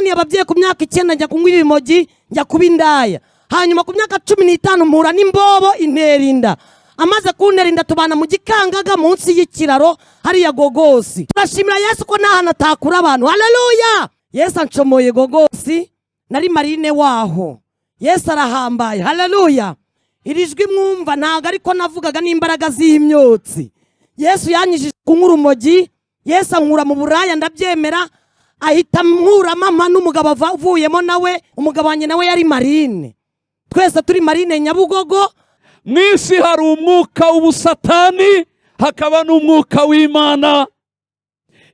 Nananiye ababyeyi ku myaka 9 njya kunywa ibimogi, njya kuba indaya. Hanyuma ku myaka 15 mpura n'imbobo intera inda. Amaze kuntera inda tubana mu gikangaga munsi y'ikiraro hariya Gogosi. Turashimira Yesu ko nta hantu atakura abantu. Haleluya! Yesu ancomoye Gogosi, nari marine waho. Yesu arahambaye. Haleluya! Iri jwi mwumva ntabwo ariko navugaga n'imbaraga z'imyotsi. Yesu yanyijije kunywa urumogi, Yesu ankura mu buraya ndabyemera, ahita nkuramo ampa n'umugabo avuyemo nawe, umugabo wanjye nawe yari marine. Twese turi marine Nyabugogo. Mu isi hari umwuka w'ubusatani, hakaba n'umwuka w'Imana.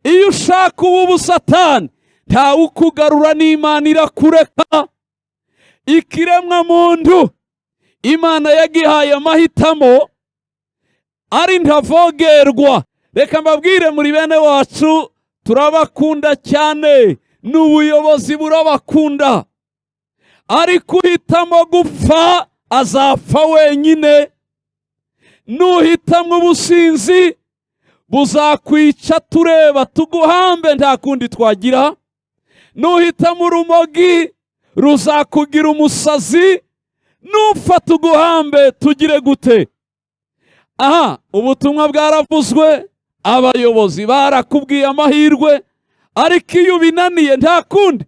Iyo ushaka uw'ubusatani ntawe ukugarura, n'Imana irakureka. Ikiremwa muntu Imana yagihaye amahitamo ari ntavogerwa. Reka mbabwire, muri bene wacu turabakunda cyane, n'ubuyobozi burabakunda, ariko uhitamo gupfa azapfa wenyine. Nuhitamo ubusinzi buzakwica tureba tuguhambe, nta kundi twagira. Nuhitamo urumogi ruzakugira umusazi, nupfa tuguhambe tugire gute? Aha ubutumwa bwaravuzwe, abayobozi barakubwiye amahirwe, ariko iyo ubinaniye nta kundi,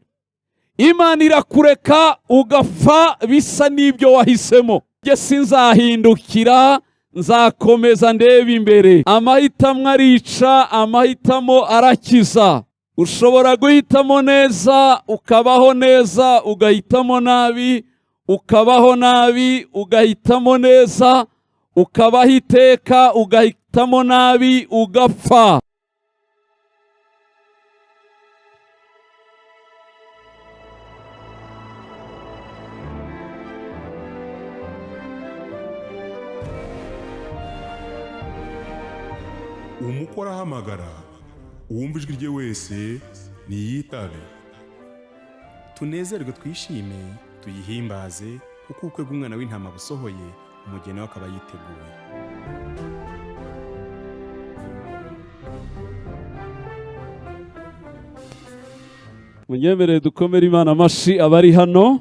Imana irakureka ugapfa bisa n'ibyo wahisemo. Njye sinzahindukira, nzakomeza ndebe imbere. Amahitamo arica, amahitamo arakiza. Ushobora guhitamo neza ukabaho neza, ugahitamo nabi ukabaho nabi, ugahitamo neza ukabaho iteka, ugahitamo nabi ugapfa. Umukwe arahamagara, uwumva ijwi rye wese niyitabe. Tunezerwe twishime tuyihimbaze, kuko ubukwe bw'umwana w'intama busohoye, umugeni we akaba yiteguye. Munyemerere dukomere Imana amashi abari hano.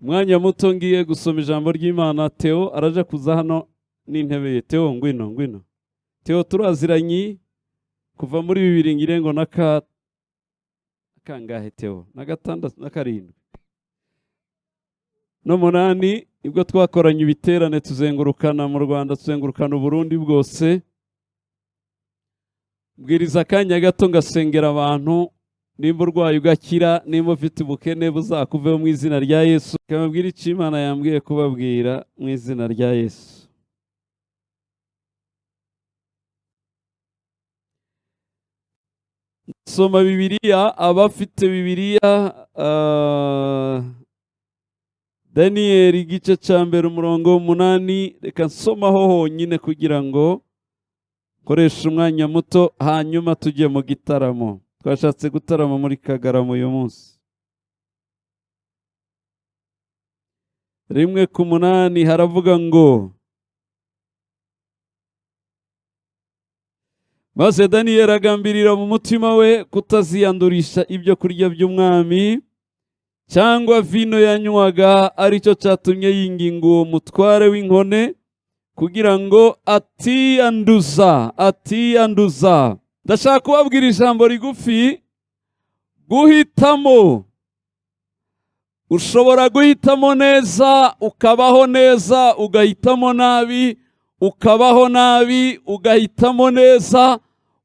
Umwanya muto ngiye gusoma ijambo ry'Imana. Theo araje kuza hano n'intebe ye. Theo ngwino, ngwino. Theo turaziranye kuva muri bibiri ngire ngo na kangahe Theo? Na 6 na 7 n'umunani, nibwo twakoranye ibiterane tuzengurukana mu Rwanda, tuzengurukana Uburundi bwose. Mbwiriza akanya gato ngasengera abantu, nimba urwaye ugakira, nimba ufite ubukene buzakuveho mu izina rya Yesu. Kababwira icyo Imana yambwiye kubabwira mu izina rya Yesu. Soma Bibiliya, abafite Bibiliya, Daniel igice cya mbere umurongo 8, reka nsomaho honyine kugira ngo koresha umwanya muto, hanyuma tujye mu gitaramo. Twashatse gutarama muri Kagarama uyu munsi. 1:8 haravuga ngo: maze Daniel agambirira mu mutima we kutaziyandurisha ibyo kurya by'umwami cyangwa vino yanywaga, aricyo cyatumye yinginga uwo mutware w'inkone kugira ngo atiyanduza, atiyanduza. Ndashaka kubabwira ijambo rigufi: guhitamo. Ushobora guhitamo neza ukabaho neza, ugahitamo nabi ukabaho nabi, ugahitamo neza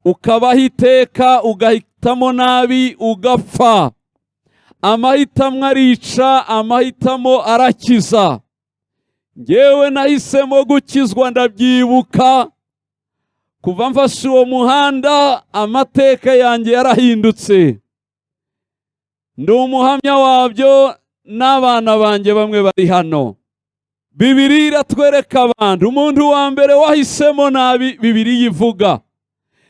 ukabaho iteka, ugahitamo nabi ugapfa. Amahitamo arica, amahitamo arakiza. Njyewe nahisemo gukizwa ndabyibuka, kuva mfashe uwo muhanda amateka yanjye yarahindutse. Ndi umuhamya wabyo n'abana banjye bamwe bari hano. Bibiliya iratwereka abantu, umuntu wa mbere wahisemo nabi Bibiliya ivuga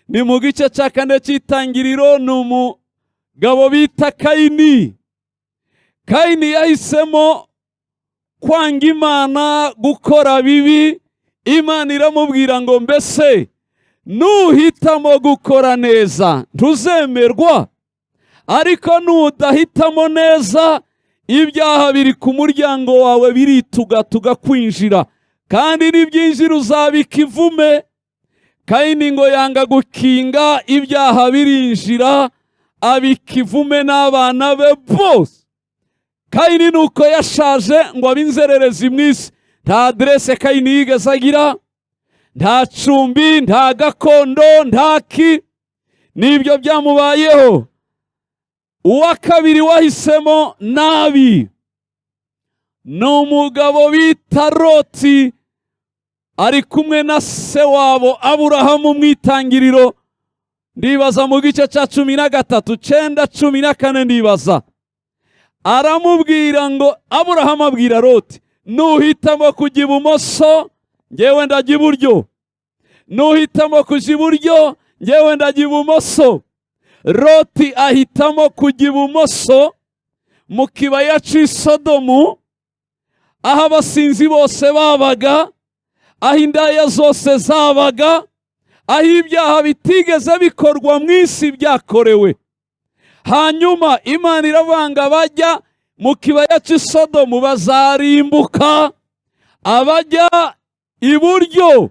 ni mu gice cya 4 cy'itangiriro, ni umugabo bita Kayini. Kayini yahisemo kwanga Imana, gukora bibi. Imana iramubwira ngo mbese nuhitamo gukora neza ntuzemerwa? Ariko nudahitamo neza, ibyaha biri ku muryango wawe biritugatuga kwinjira, kandi nibyinjira uzabika ivume. Kayini ngo yanga gukinga, ibyaha birinjira, abika ivume n'abana be bose. Kayini nuko yashaje ngo abe inzererezi mu isi. Nta aderese Kayini yigeze agira, nta cumbi, nta gakondo, nta ki. Nibyo byamubayeho. Uwa kabiri wahisemo nabi ni umugabo bita Loti, ari kumwe na se wabo Aburahamu mu itangiriro, ndibaza mu gice cya 13, 9, 14 ndibaza. Aramubwira ngo, Aburahamu abwira Loti: "Nuhitamo kujya ibumoso, ngewe ndajya iburyo; nuhitamo kujya iburyo, ngewe ndajya ibumoso." Loti ahitamo kujya ibumoso mu kibaya cy'i Sodomu, aho abasinzi bose babaga, aho indaya zose zabaga, aho ibyaha bitigeze bikorwa mu isi byakorewe. Hanyuma Imana iravanga: bajya mu kibaya cy'i Sodomu bazarimbuka, abajya iburyo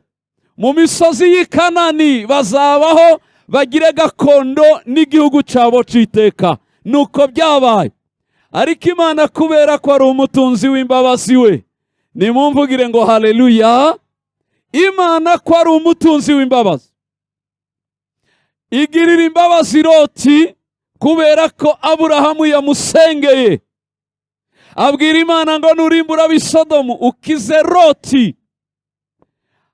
mu misozi y'i Kanani bazabaho, bagire gakondo n'igihugu cyabo cy'iteka. Nuko byabaye. Ariko Imana, kubera ko ari umutunzi w'imbabazi we, nimumvugire ngo haleluya! Imana ko ari umutunzi w'imbabazi, igirira imbabazi Loti kubera ko Aburahamu yamusengeye, abwira Imana ngo: "Nurimbura ab'isodomu, ukize Loti."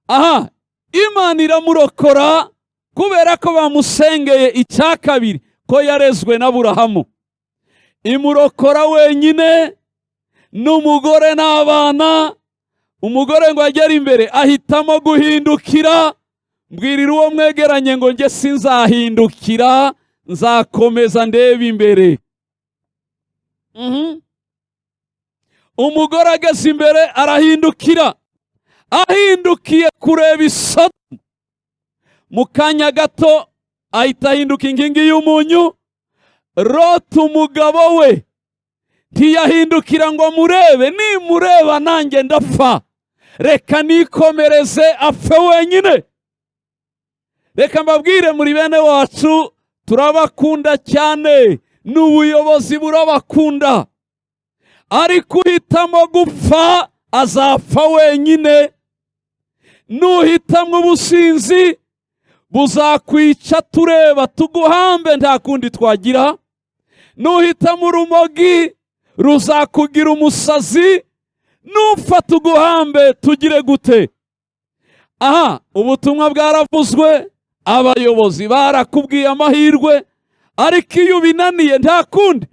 Aha Imana iramurokora kubera ko bamusengeye. Icya kabiri, ko yarezwe n'Aburahamu, imurokora wenyine n'umugore n'abana. Umugore ngo agere imbere ahitamo guhindukira. Mbwirira uwo mwegeranye ngo: "Njye sinzahindukira, nzakomeza ndebe imbere." Umugore ageze imbere arahindukira. Ahindukiye kureba Isodomu, mu kanya gato ahita ahinduka inkingi y'umunyu. Loti umugabo we ntiyahindukira ngo murebe: "Nimureba nanjye ndapfa, reka nikomereze apfe wenyine." Reka mbabwire, muri bene wacu, turabakunda cyane, n'ubuyobozi burabakunda, ariko uhitamo gupfa azapfa wenyine. Nuhitamo ubusinzi buzakwica tureba, tuguhambe, nta kundi twagira. Nuhitamo urumogi ruzakugira umusazi, nupfa tuguhambe, tugire gute? Aha ubutumwa bwaravuzwe, abayobozi barakubwiye amahirwe, ariko iyo ubinaniye nta kundi,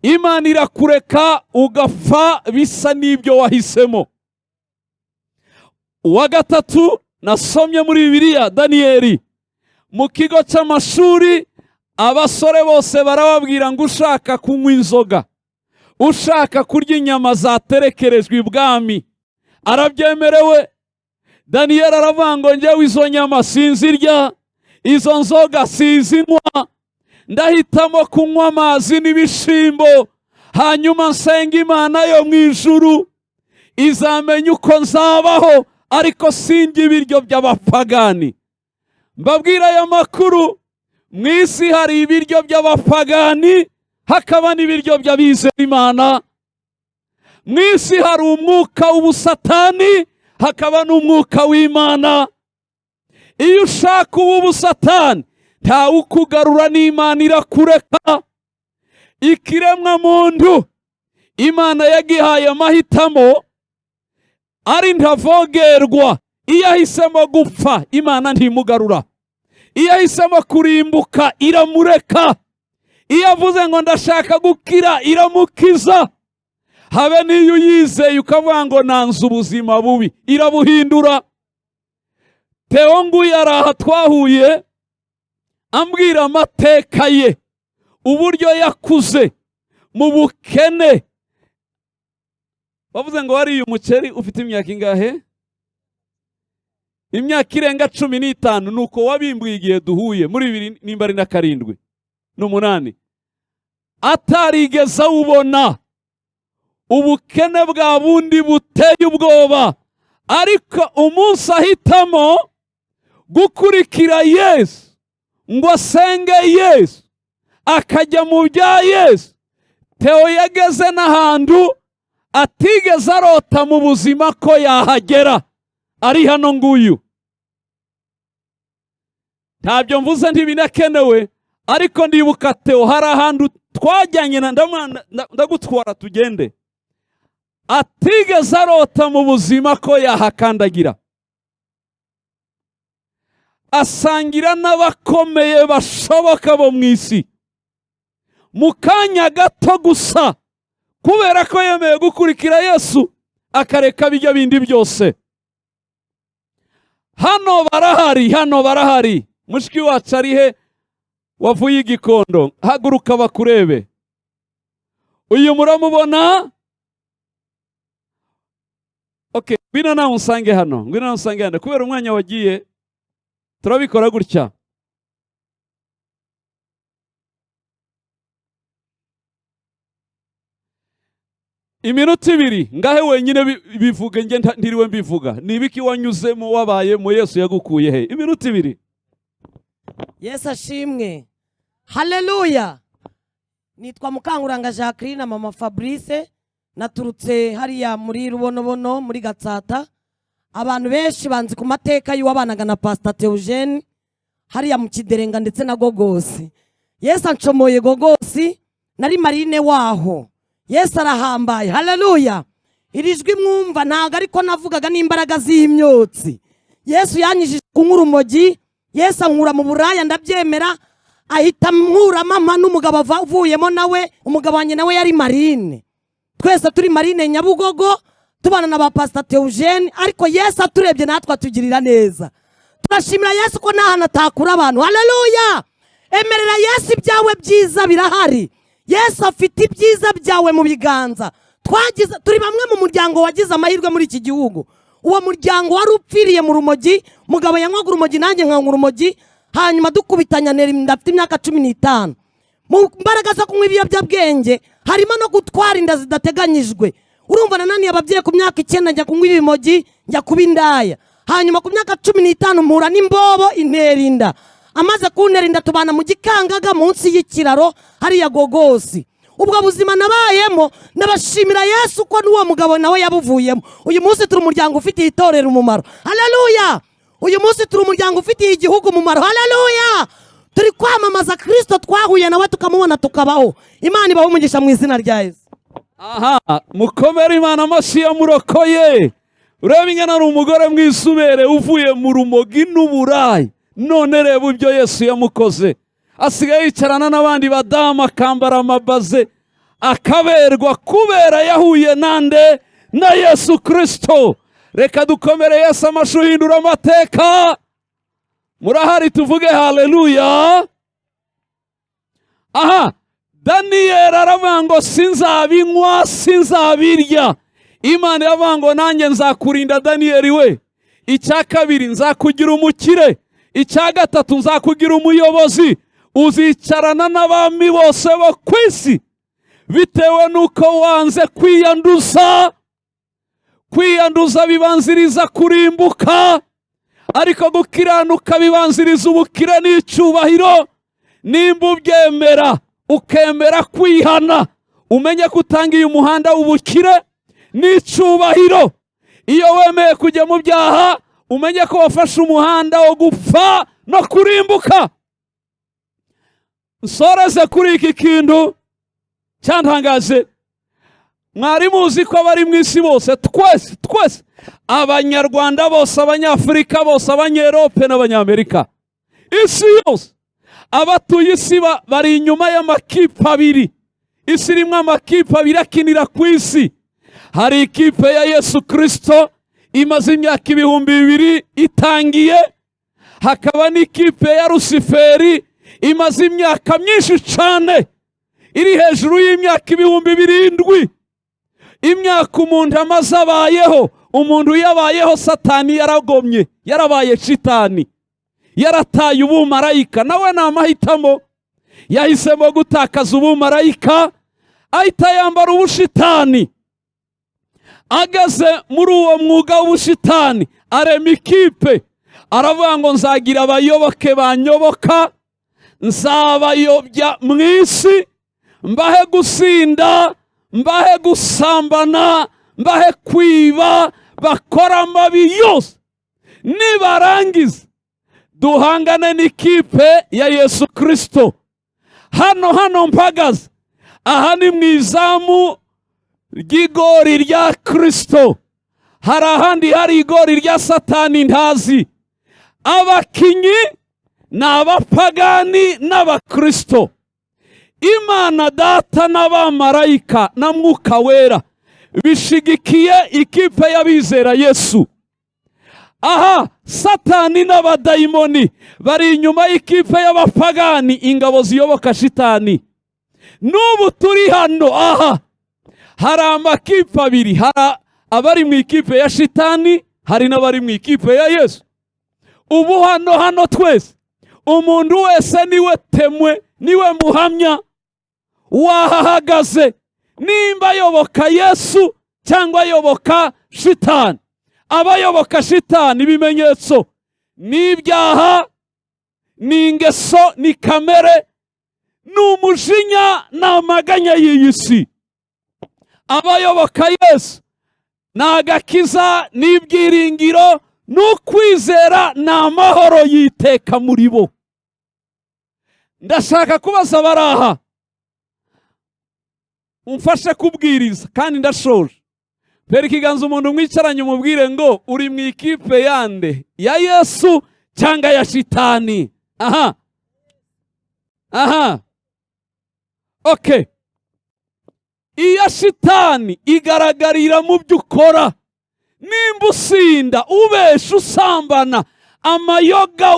Imana irakureka ugapfa bisa n'ibyo wahisemo. Uwa gatatu nasomye muri Bibiliya, Daniyeli. Mu kigo cy'amashuri abasore bose barababwira ngo: "Ushaka kunywa inzoga, ushaka kurya inyama zaterekerejwe ibwami, arabyemerewe." Daniyeli aravuga ngo: "Njyewe izo nyama sinzirya, izo nzoga sizinywa, ndahitamo kunywa amazi n'ibishimbo, hanyuma nsenga Imana yo mu ijuru, izamenya uko nzabaho, ariko sindya ibiryo by'abapagani." Mbabwira aya makuru: mu isi hari ibiryo by'abapagani, hakaba n'ibiryo by'abizera Imana. Mu isi hari umwuka w'ubusatani, hakaba n'umwuka w'Imana. Iyo ushaka uw'ubusatani, ntawe ukugarura, n'Imana irakureka. Ikiremwa muntu Imana yagihaye amahitamo ari ntavogerwa. Iyo ahisemo gupfa, Imana ntimugarura. Iyo ahisemo kurimbuka, iramureka. Iyo avuze ngo ndashaka gukira, iramukiza. Habe n'iyo uyizeye ukavuga ngo nanze ubuzima bubi, irabuhindura. Teo nguyu ari aha, twahuye ambwira amateka ye, uburyo yakuze mu bukene. Bavuze ngo wariye umuceri ufite imyaka ingahe? Imyaka irenga 15. Nuko wabimbuye igihe duhuye muri 2007 n'8. Atarigeze awubona, ubukene bwa bundi buteye ubwoba. Ariko umunsi ahitamo gukurikira Yesu, ngo asenge Yesu, akajya mu bya Yesu, Theo yageze n'ahantu atigeze arota mu buzima ko yahagera. Ari hano nguyu. Ntabyo mvuze, ntibinakenewe, ariko ndibuka Theo hari ahantu twajyanye na ndagutwara tugende, atigeze arota mu buzima ko yahakandagira. Asangira n'abakomeye bashoboka bo mu isi mu kanya gato gusa, kubera ko yemeye gukurikira Yesu akareka bijya bindi byose. Hano barahari, hano barahari. Mushiki wacu ari he wavuye Igikondo? Haguruka bakurebe. Uyu muramubona? Okay, ngwino nawe unsange hano, ngwino nawe unsange hano. Kubera umwanya wagiye, turabikora gutya. Iminota 2 ngahe wenyine bivuge, nge ntiriwe mbivuga. Ni ibiki wanyuzemo, wabayemo, Yesu yagukuye he? Iminota 2. Yesu ashimwe. Haleluya. Nitwa Mukanguranga Jacqueline, mama Fabrice, naturutse hariya muri Rubonobono muri Gatsata. Abantu benshi banzi ku mateka y'uwabanaga na Pastor Theogene hariya mu Kiderenga ndetse na Gogosi. Yesu ancomoye Gogosi, nari marine waho. Yesu arahambaye. Haleluya. Iri jwi mwumva ntago ariko navugaga n'imbaraga z'imyotsi. Yesu yanyijije kunywa urumogi, Yesu ankura mu buraya ndabyemera, ahita ankura mama n'umugabo avuyemo nawe, umugabo wanjye nawe yari marine. Twese turi marine Nyabugogo, tubana na ba Pastor Theogene, ariko Yesu aturebye natwe atugirira neza. Turashimira Yesu ko nta hantu atakura abantu. Haleluya. Emerera Yesu, ibyawe byiza birahari. Yesu afite ibyiza byawe mu biganza. Twagize, turi bamwe mu muryango wagize amahirwe muri iki gihugu. Uwo muryango wari upfiriye mu rumogi, mugabo yanywaga urumogi nanjye nkanywa urumogi, hanyuma dukubitanya neri ndafite imyaka 15. Mu mbaraga zo kunywa ibiyobyabwenge harimo no gutwara inda zidateganyijwe. Urumva nananiye ababyeyi ku myaka 9 njya kunywa ibimogi, njya kuba indaya. Hanyuma ku myaka 15 mpura n'imbobo intera inda. Amaze kuntera inda tubana mu gikangaga munsi y'ikiraro hariya Gogosi. Ubwo buzima nabayemo, ndabashimira Yesu ko n'uwo mugabo nawe yabuvuyemo. Uyu munsi turi umuryango ufitiye itorero umumaro. Haleluya. Uyu munsi turi umuryango ufitiye igihugu umumaro. Haleluya. Turi kwamamaza Kristo, twahuye nawe tukamubona tukabaho. Imana ibahe umugisha mu izina rya Yesu. Aha, mukomere Imana amashyi yamurokoye. Ureba ingana ari umugore mwisubere uvuye mu rumogi n'uburayi. None reba ibyo Yesu yamukoze. Asigaye yicarana n'abandi badamu, akambara amabaze, akaberwa kubera yahuye nande? Na Yesu Kristo. Reka dukomere Yesu amashyi uhindura amateka. Murahari tuvuge haleluya. Aha, Daniel aravuga ngo sinzabinywa, sinzabirya. Imana iravuga ngo nanjye nzakurinda Daniel we. Icya kabiri nzakugira umukire. Icya gatatu nzakugira umuyobozi. Uzicarana n'abami bose bo ku isi, bitewe n'uko wanze kwiyanduza. Kwiyanduza bibanziriza kurimbuka, ariko gukiranuka bibanziriza ubukire n'icyubahiro. Nimba ubyemera ukemera kwihana, umenye ko utangiye umuhanda w'ubukire n'icyubahiro. Iyo wemeye kujya mu byaha, umenye ko wafashe umuhanda wo gupfa no kurimbuka. Nsoreze kuri iki kintu cyantangaje. Mwari muzi ko abari mu isi bose, twese twese, Abanyarwanda bose, Abanyafurika bose, Abanyerope n'Abanyamerika, isi yose, abatuye isi bari inyuma y'amakipe abiri. Isi irimo amakipe abiri akinira ku isi. Hari ikipe ya Yesu Kristo imaze imyaka 2000 itangiye, hakaba n'ikipe ya Rusiferi imaze imyaka myinshi cyane, iri hejuru y'imyaka 7000. Imyaka umuntu amaze abayeho, umuntu yabayeho Satani yaragomye, yarabaye shitani, yarataye ubumarayika, nawe ni amahitamo. Yahisemo gutakaza ubumarayika, ahita yambara ubushitani. Ageze muri uwo mwuga w'ubushitani arema ikipe, aravuga ngo nzagira abayoboke banyoboka, nzabayobya mu isi, mbahe gusinda, mbahe gusambana, mbahe kwiba, bakora amabi yose. Nibarangiza duhangane n'ikipe ya Yesu Kristo. Hano mpagaze aha ni mu izamu ry'igori rya Kristo. Hari ahandi hari igori rya Satani ntazi. Abakinyi ni abapagani n'abakristo. Imana Data n'abamarayika na Mwuka Wera bishigikiye ikipe y'abizera Yesu. Aha Satani n'abadayimoni bari inyuma y'ikipe y'abapagani, ingabo ziyoboka shitani. N'ubu turi hano aha hari amakipe abiri, hari abari mu ikipe ya shitani, hari n'abari mu ikipe ya Yesu. Ubu hano twese umuntu wese niwe temwe, niwe muhamya wahahagaze, nimba ayoboka Yesu cyangwa ayoboka shitani. Abayoboka shitani ibimenyetso ni ibyaha, ni ingeso, ni kamere, ni umujinya, ni amaganya y'iyi si. Abayoboka Yesu ni agakiza, ni ibyiringiro, ni ukwizera, ni amahoro yiteka muri bo. Ndashaka kubaza abari aha, umfashe kubwiriza kandi ndashoje. Pera ikiganza umuntu mwicaranye umubwire ngo uri mu ikipe yande, ya Yesu cyangwa ya shitani? Aha aha, okay. Iya shitani igaragarira mu byo ukora. Nimba usinda, ubesha, usambana, amayoga,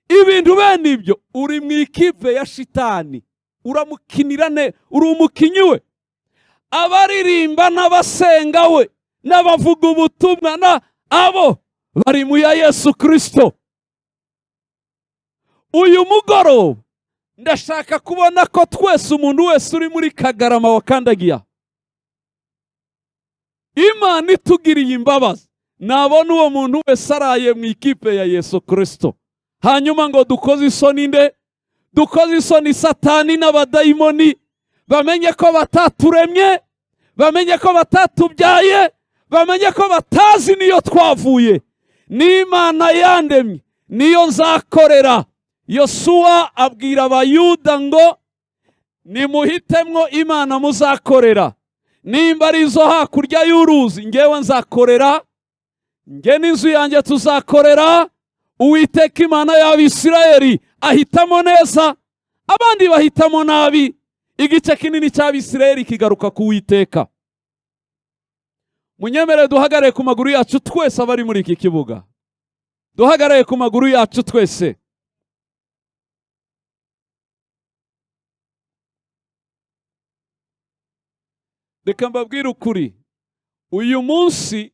ibintu bene ibyo, uri mu ikipe ya shitani, uramukinira ne, uri umukinyi we. Abaririmba n'abasenga we n'abavuga ubutumwa na abo bari mu ya Yesu Kristo. Uyu mugoroba ndashaka kubona ko twese, umuntu wese uri muri Kagarama wakandagiye, Imana itugiriye imbabazi, nabona uwo muntu wese araye mu ikipe ya Yesu Kristo. Hanyuma ngo dukoze isoni nde? Dukoze isoni Satani n'abadayimoni, bamenye ko bataturemye, bamenye ko batatubyaye, bamenye ko batazi niyo twavuye. N'Imana yandemye niyo nzakorera. Yosuwa abwira Abayuda ngo nimuhitemwo Imana muzakorera. Nimba ari izo hakurya y'uruzi, ngewe nzakorera, nge n'inzu yanjye tuzakorera Uwiteka Imana y'Abisirayeli. Ahitamo neza, abandi bahitamo nabi. Igice kinini cy'Abisirayeli kigaruka ku Uwiteka. Munyemere duhagarare ku maguru yacu twese abari muri iki kibuga, duhagarare ku maguru yacu twese. Reka mbabwire ukuri, uyu munsi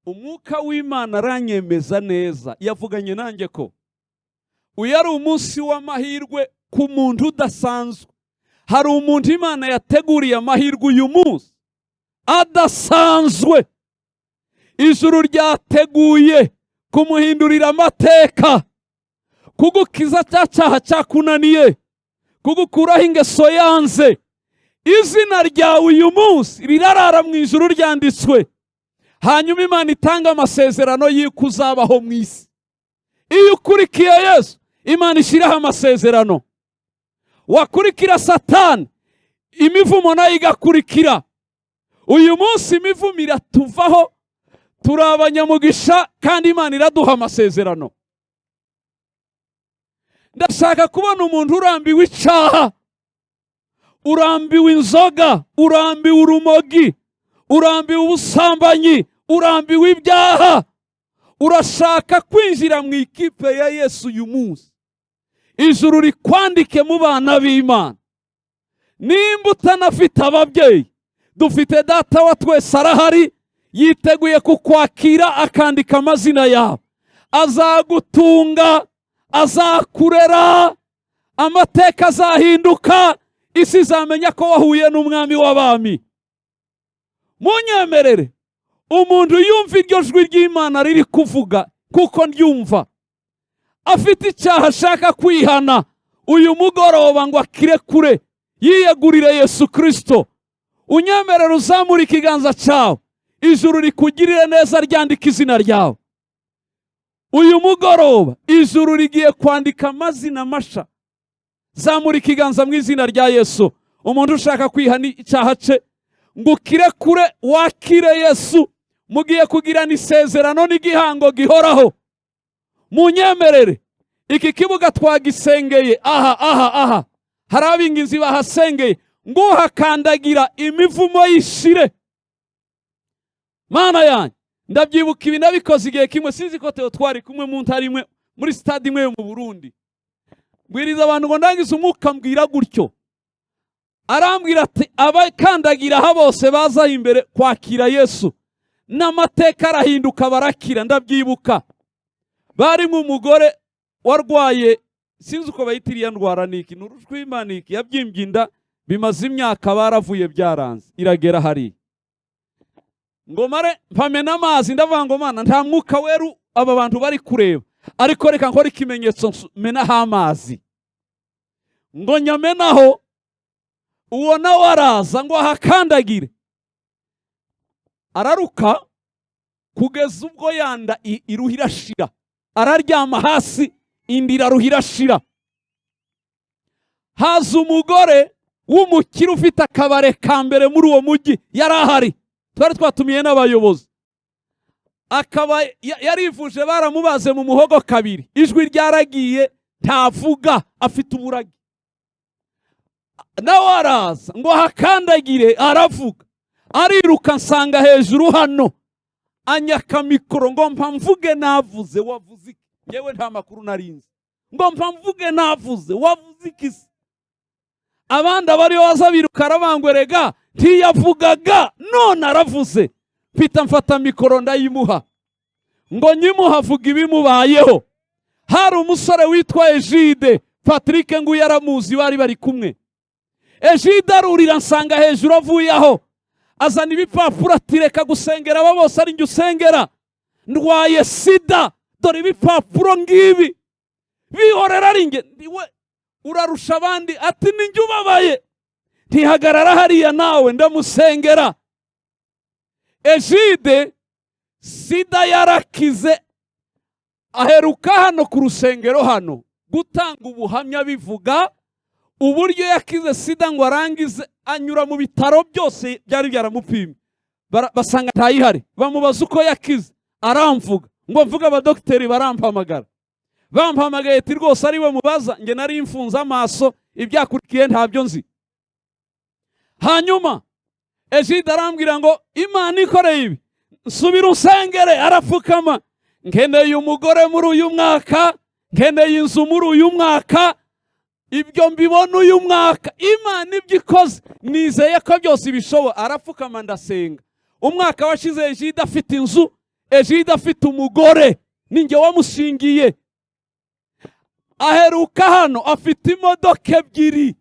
Umwuka w'Imana aranyemeza neza, yavuganye nanjye ko uyu ari umunsi w'amahirwe ku muntu udasanzwe. Hari umuntu Imana yateguriye amahirwe uyu munsi adasanzwe. Ijuru ryateguye kumuhindurira amateka, kugukiza cya cyaha cyakunaniye, kugukuraho ingeso yanze. Izina ryawe uyu munsi rirarara mu ijuru ryanditswe. Hanyuma Imana itanga amasezerano y'uko uzabaho mu isi. Iyo ukurikiye Yesu, Imana ishyiraho amasezerano. Wakurikira Satani, imivumo nayo igakurikira. Uyu munsi imivumo iratuvaho, turi abanyamugisha kandi Imana iraduha amasezerano. Ndashaka kubona umuntu urambiwe icyaha, urambiwe inzoga, urambiwe urumogi, urambiwe ubusambanyi, urambiwe ibyaha, urashaka kwinjira mu ikipe ya Yesu uyu munsi. Ijuru rikwandike mu bana b'Imana. Nimba utanafite ababyeyi, dufite Data wa twese arahari, yiteguye kukwakira akandika amazina yawe. Azagutunga, azakurera, Amateka azahinduka, isi izamenya ko wahuye n'umwami w'abami. Munyemerere umuntu yumva iryo jwi ry'Imana riri kuvuga, kuko ndyumva, afite icyaha ashaka kwihana uyu mugoroba ngo akire kure, yiyegurire Yesu Kristo. Unyemerere uzamure ikiganza cyawe, ijuru rikugirire neza ryandika izina ryawe. Uyu mugoroba ijuru rigiye kwandika amazina masha. Zamura ikiganza mu izina rya Yesu. Umuntu ushaka kwihana icyaha cye ngo ukire kure, wakire Yesu, mugiye kugirana isezerano n'igihango gihoraho. Munyemerere iki kibuga twagisengeye, aha aha aha hari ab'inginzi bahasengeye, nguhakandagira imivumo yishire. Mana yanjye, ndabyibuka ibi nabikoze igihe kimwe, sinzi ko Theo twari kumwe mu ntara imwe, muri stade imwe yo mu Burundi. Mbwiriza abantu ngo ndangize, umwuka mbwira gutyo, arambwira ati abakandagira aha bose baza imbere kwakira Yesu, n'amateka arahinduka, barakira. Ndabyibuka barimo umugore warwaye, sinzi uko bayita iriya ndwara, niki ni urushwima, niki yabyimbye inda bimaze imyaka, baravuye byaranze, iragera hariya ngo mare mpamena amazi. Ndavuga ngo Mana, nta mwuka weru aba bantu bari kureba, ariko reka nkore ikimenyetso menaho amazi. Ngo nyamenaho, uwo nawe araza ngo ahakandagire, araruka kugeza ubwo yanda iruha irashira, araryama hasi, inda iraruha irashira. Haza umugore w'umukire ufite akabare ka mbere muri uwo mujyi, yari ahari, twari twatumiye n'abayobozi. Akaba yarivuje, baramubaze mu muhogo kabiri, ijwi ryaragiye, ntavuga, afite uburagi. Nawe araza ngo ahakandagire, aravuga, ariruka nsanga hejuru hano, anyaka mikoro ngo mpa mvuge navuze. Wavuze iki? Yewe, nta makuru narinzi. Ngo mpa mvuge navuze. Wavuze iki se? Abandi abariyo baza biruka, arabangwerega, ntiyavugaga none aravuze. Mpita mfata mikoro ndayimuha, ngo nyimuha avuga ibimubayeho. Hari umusore witwa Egide Patrick, ngo yaramuzi, bari bari kumwe. Egide arurira nsanga hejuru, avuye aho azana ibipapuro, ati reka gusengera aba bose, ari njye usengera, ndwaye sida, dore ibipapuro ngibi, bihorera ari njye. Ndiwe urarusha abandi? Ati ni njye ubabaye. Ntihagarara hariya nawe, ndamusengera. Egide sida yarakize, aheruka hano ku rusengero hano gutanga ubuhamya, bivuga uburyo yakize sida, ngo arangize anyura mu bitaro byose byari byaramupimye, basanga ntayihari. Bamubaza uko yakize, aramvuga ngo mvuge, abadogiteri barampamagara, bampamagaye ati rwose ari we mubaza, njye nari mfunze amaso, ibyakurikiye ntabyo nzi. Hanyuma Egide arambwira ngo Imana ikoreye ibi, nsubira usengere. Arapfukama, nkeneye umugore muri uyu mwaka, nkeneye inzu muri uyu mwaka, ibyo mbibona uyu mwaka. Imana ibyo ikoze, nizeye ko byose ibishoboye. Arapfukama, ndasenga. Umwaka washize Egide afite inzu, Egide afite umugore, ninjye wamushingiye. Aheruka hano afite imodoka ebyiri.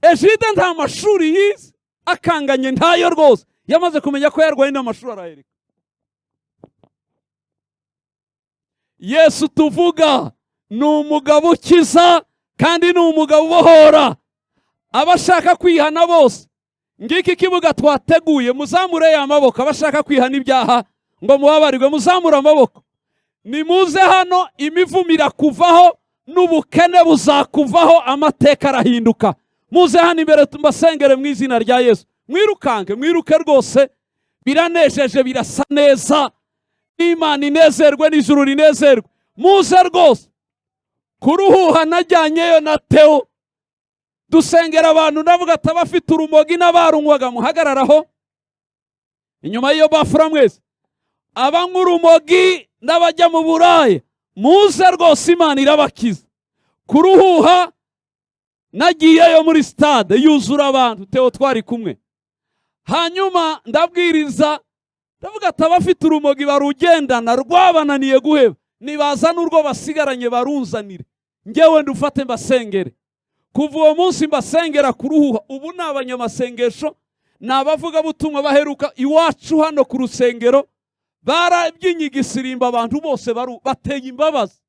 Egide nta mashuri yize akanganye, ntayo rwose. Yamaze kumenya ko yarwaye n'amashuri arayereka. Yesu tuvuga ni umugabo ukiza kandi ni umugabo ubohora abashaka kwihana bose. Ngiki kibuga twateguye, muzamure ya maboko abashaka kwihana ibyaha ngo mubabarirwe, muzamure amaboko. Nimuze hano, imivumo irakuvaho n'ubukene buzakuvaho, amateka arahinduka. Muze hano imbere mbasengere mu izina rya Yesu. Mwirukanke, mwiruke rwose, biranejeje, birasa neza, Imana inezerwe n'ijuru rinezerwe. Muze rwose. Kuruhuha najyanyeyo na Theo, dusengera abantu, ndavuga ati abafite urumogi n'abarunywaga muhagararaho inyuma y'iyo bafura mwese, abanywa urumogi n'abajya mu buraya, muze rwose, Imana irabakiza. Kuruhuha nagiyeyo muri stade yuzura abantu, Theo twari kumwe. Hanyuma ndabwiriza, ndavuga ati abafite urumogi barugendana rwabananiye guheba, nibaza n'urwo basigaranye barunzanire, ngewe ndufate mbasengere. Kuva uwo munsi mbasengera kuruhuha. Ubu ni abanyamasengesho, ni abavugabutumwa baheruka iwacu hano ku rusengero, barabyinnye igisirimba, abantu bose bateye imbabazi.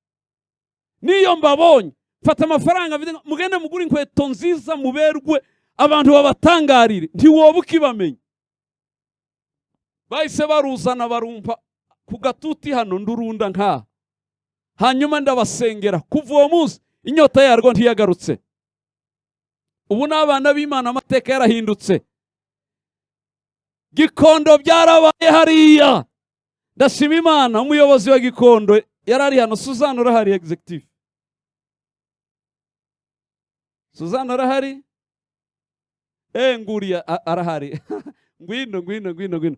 Niyo mbabonye mfata amafaranga mfite, mugende mugure inkweto nziza muberwe, abantu babatangarire, ntiwoba ukibamenya. Bahise baruzana barumpa ku gatuti hano, ndurunda nkaha, hanyuma ndabasengera. Kuva uwo munsi inyota yarwo ntiyagarutse. Ubu n'abana b'Imana, amateka yarahindutse. Gikondo byarabaye hariya. Ndashima Imana, umuyobozi wa Gikondo yari ari hano. Suzanne urahari? Executive Suzanne arahari? Nguriya arahari. Ngwino, ngwino, ngwino, ngwino.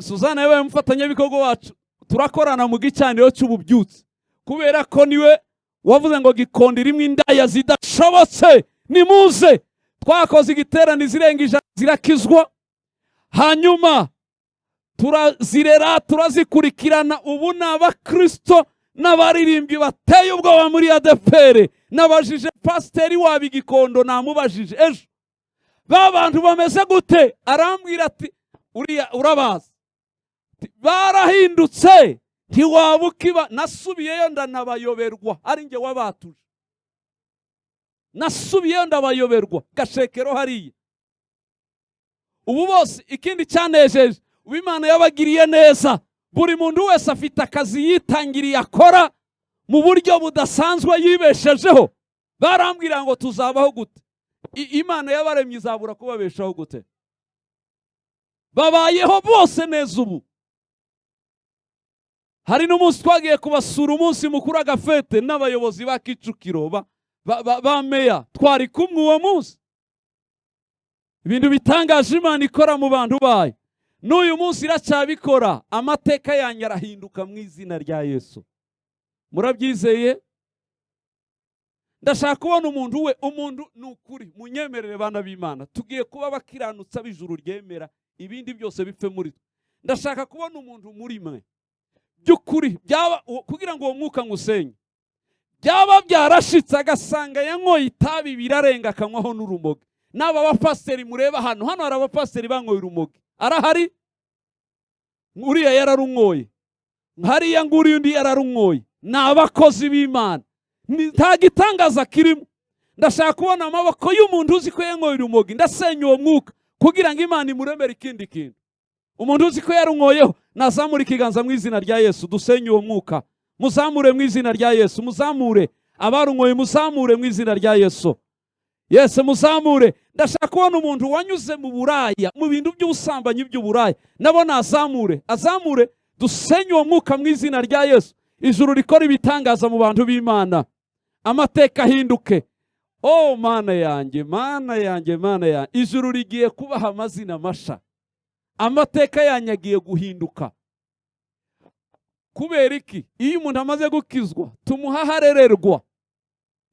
Suzanne yabaye umufatanyabikorwa wacu, turakorana mu gicaniro cy'ububyutse, kubera ko niwe wavuze ngo Gikondo irimo indaya zidashobotse, nimuze. Twakoze igiterane, zirenga 100 zirakizwa, hanyuma turazirera, turazikurikirana. Ubu ni abakristo n'abaririmbyi bateye ubwoba muri ADEPR. Nabajije pasiteri waba igikondo, namubajije ejo, ba bantu bameze gute? Arambwira ati uriya urabazi, ati, barahindutse ntiwaba ukiba. Nasubiyeyo ndanabayoberwa, ari njye wabatuje. Nasubiyeyo ndabayoberwa, Gashekero hariya. Ubu bose, ikindi cyanejeje, ubu Imana yabagiriye neza, buri muntu wese afite akazi yitangiriye akora mu buryo budasanzwe, yibeshejeho. Barambwira ngo tuzabaho gute? Imana yabaremye izabura kubabeshaho gute? Babayeho bose neza ubu. Hari n'umunsi twagiye kubasura, umunsi mukuru, agafete, n'abayobozi ba Kicukiro, ba meya, twari kumwe uwo munsi. Ibintu bitangaje Imana ikora mu bantu bayo, n'uyu munsi iracyabikora. Amateka yanyu arahinduka mu izina rya Yesu. Murabyizeye? Ndashaka kubona umuntu we, umuntu ni ukuri. Munyemerere bana b'Imana, tugiye kuba abakiranutsi b'ijuru ryemera, ibindi byose bipfe muri twe. Ndashaka kubona umuntu muri mwe by'ukuri byaba kugira ngo uwo mwuka ngusenye, byaba byarashitse agasanga yanyoye itabi birarenga, akanywaho n'urumogi. N'aba bapasiteri mureba hano, hano hari abapasiteri banyoye urumogi, arahari, uriya yararunyoye, hariya nguriya undi yararunyoye. Ni abakozi b'Imana, nta gitangaza kirimo. Ndashaka kubona amaboko y'umuntu uzi ko yanyoye urumogi. Ndasenya uwo mwuka kugira ngo Imana imuremere ikindi kintu. Umuntu uzi ko yarunyoyeho nazamure ikiganza mu izina rya Yesu, dusenye uwo mwuka. Muzamure mu izina rya Yesu, muzamure abarunyoye, muzamure mu izina rya Yesu. Yesu, muzamure. Ndashaka kubona umuntu wanyuze mu buraya, mu bintu by'ubusambanyi by'uburaya, nabo nazamure, azamure, dusenye uwo mwuka mu izina rya Yesu. Ijuru rikora ibitangaza mu bantu b'Imana, amateka ahinduke. Oh Mana yanjye, Mana yanjye, Mana yanjye, ijuru rigiye kubaha amazina masha, amateka yanyu agiye guhinduka. Kubera iki? Iyo umuntu amaze gukizwa, tumuha aharererwa,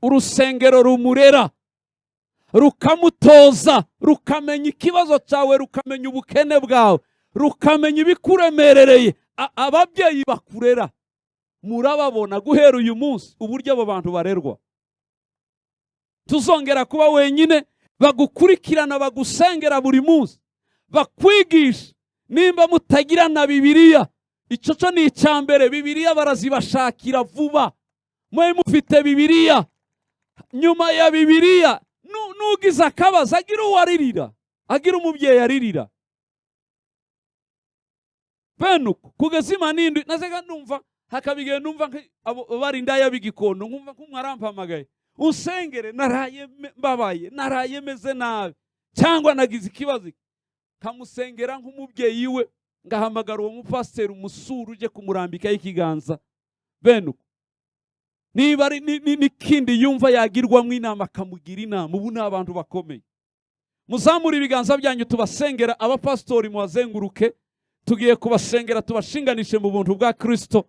urusengero rumurera, rukamutoza, rukamenya ikibazo cyawe, rukamenya ubukene bwawe, rukamenya ibikuremerereye. Ababyeyi bakurera murababona guhera uyu munsi uburyo abo bantu barerwa. Tuzongera kuba wenyine, bagukurikirana, bagusengera buri munsi, bakwigisha. Nimba mutagira na Bibiliya, icyo cyo ni icya mbere, Bibiliya barazibashakira vuba, mwe mufite Bibiliya. Nyuma ya Bibiliya, nugize akabazo agira uwo aririra, agira umubyeyi aririra. Bene uko kugeza Imana indi nazaga numva, hakaba igihe numva abo bari indaya b'igikondo, nkumva nk'umwe arampamagaye, unsengere, naraye mbabaye, naraye meze nabi, cyangwa nagize ikibazo, nkamusengera nk'umubyeyi we, ngahamagara uwo mupasiteri, umusura uje kumurambikaho ikiganza. Bene uko niba ari n'ikindi yumva yagirwamo inama, akamugira inama. Ubu ni abantu bakomeye. Muzamure ibiganza byanyu tubasengera. Abapasitori mubazenguruke, tugiye kubasengera, tubashinganishe mu buntu bwa Kristo,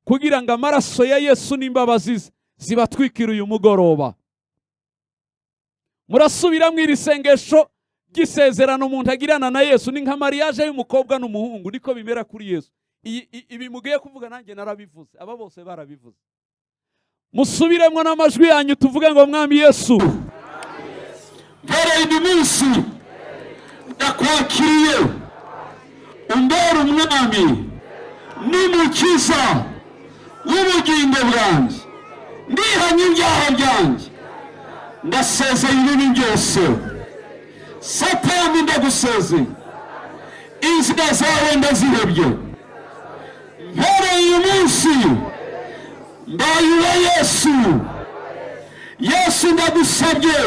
kugira ngo amaraso ya Yesu n'imbabazi ze zibatwikire uyu mugoroba. Murasubira mu iri sengesho ry'isezerano umuntu agirana na Yesu. Ni nka mariage y'umukobwa n'umuhungu, niko bimera kuri Yesu. Ibi mugiye kuvuga nanjye narabivuze, aba bose barabivuze. Musubiremo n'amajwi yanyu, tuvuge ngo: "Mwami Yesu, mpereye uyu munsi ndakwakiriye, umbere umwami n'umukiza w'ubugingo bwanjye. Ndihanye ibyaha byanjye, ndasezeye ibibi byose. Satani, ndagusezeye, inzira zawe ndazihebye. Mpereye uyu munsi mbaye uwa Yesu. Yesu, ndagusabye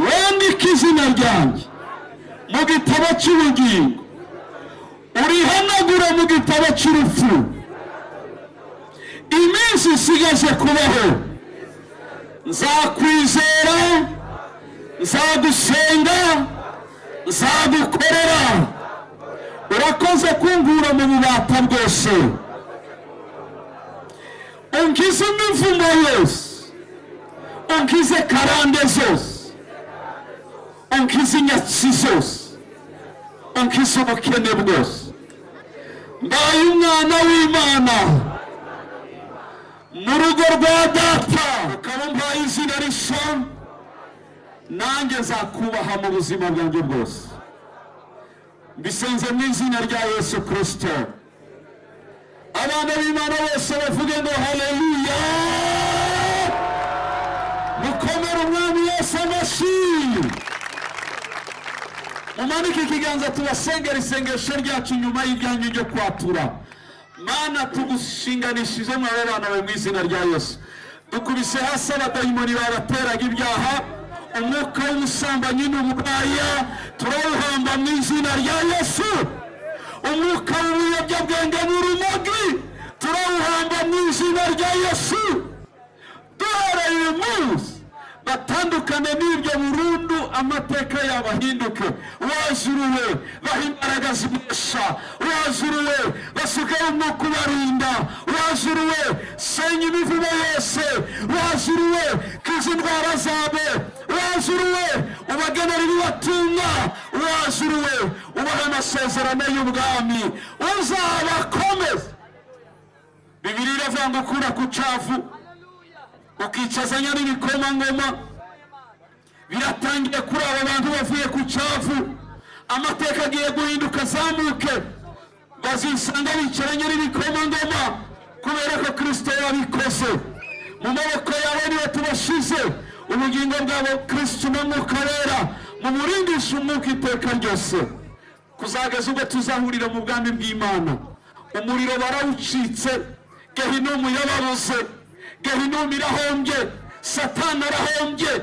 wandike izina ryanjye mu gitabo cy'ubugingo, urihanagure mu gitabo cy'urupfu. Iminsi isigaje kubaho nzakwizera, nzagusenga, nzagukorera. Urakoze kunkura mu bubata bwose, unkize imivumo yose, unkize karande zose, unkize inyatsi zose, unkize ubukene bwose. Mbaye umwana w'Imana mu rugo rwa data, ukaba umpaye izina rishya. Nanjye nzakubaha mu buzima bwanjye bwose. Mbisenze mu izina rya Yesu Kirisito. Abana b'Imana bose bavuge ngo: "Haleluya!" Mukomere Umwami Yesu amashyi, mumanike ikiganza, tubasengera isengesho ryacu nyuma y'ibyanyu ryo kwatura. Mana, tugushinganishije muri abo bana bawe mu izina rya Yesu. Dukubise hasi abadayimoni babateraga ibyaha. Umwuka w'ubusambanyi n'uburaya turawuhamba mu izina rya Yesu. Umwuka w'ibiyobyabwenge n'urumogi turawuhamba mu izina rya Yesu. Duhereye uyu munsi batandukane n'ibyo burundu, amateka yabo ahinduke. Wazuruwe, baha imbaraga zinesha. Wazuruwe, basukeho umwuka ubarinda. Wazuruwe, senya imivumo yose. Wazuruwe, kiza indwara zabo. Wazuruwe, ubagenera ibibatunga. Wazuruwe, ubaha amasezerano y'ubwami, uzabakomeza. Bibiliya iravuga ngo ukura ku cyavu ukicazanya n'ibikomangoma. Biratangiye kuri aba bantu bavuye ku cyavu. Amateka agiye guhinduka, azamuke, bazisanga bicaranye n'ibikomangoma kubera ko Kirisito yabikoze. Mu maboko yawe niwe tubashize ubugingo bwabo. Kirisito n'Umwuka Wera mumurindishe umwuka iteka ryose kuzageza ubwo tuzahurira mu bwami bw'Imana. Umuriro barawucitse, gehinomu yababuze, gehinomu irahombye, Satani arahombye,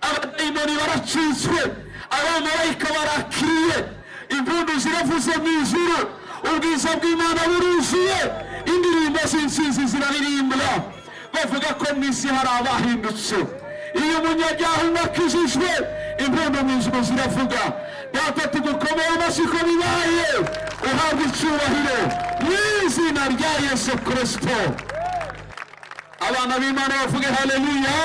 abadayimoni baracitswe, abamarayika barakiriye, impundu ziravuze mu ijuru, ubwiza bw'Imana buruzuye, indirimbo z'intsinzi ziraririmbwa, bavuga ko mu isi hari abahindutse. Iyo umunyabyaha umwe akijijwe, impundu mu ijuru ziravuga. Data, tugukomeye amashyi ko bibaye, uhabwa icyubahiro mu izina rya Yesu Kirisito. Abana b'Imana bavuge: "Haleluya!"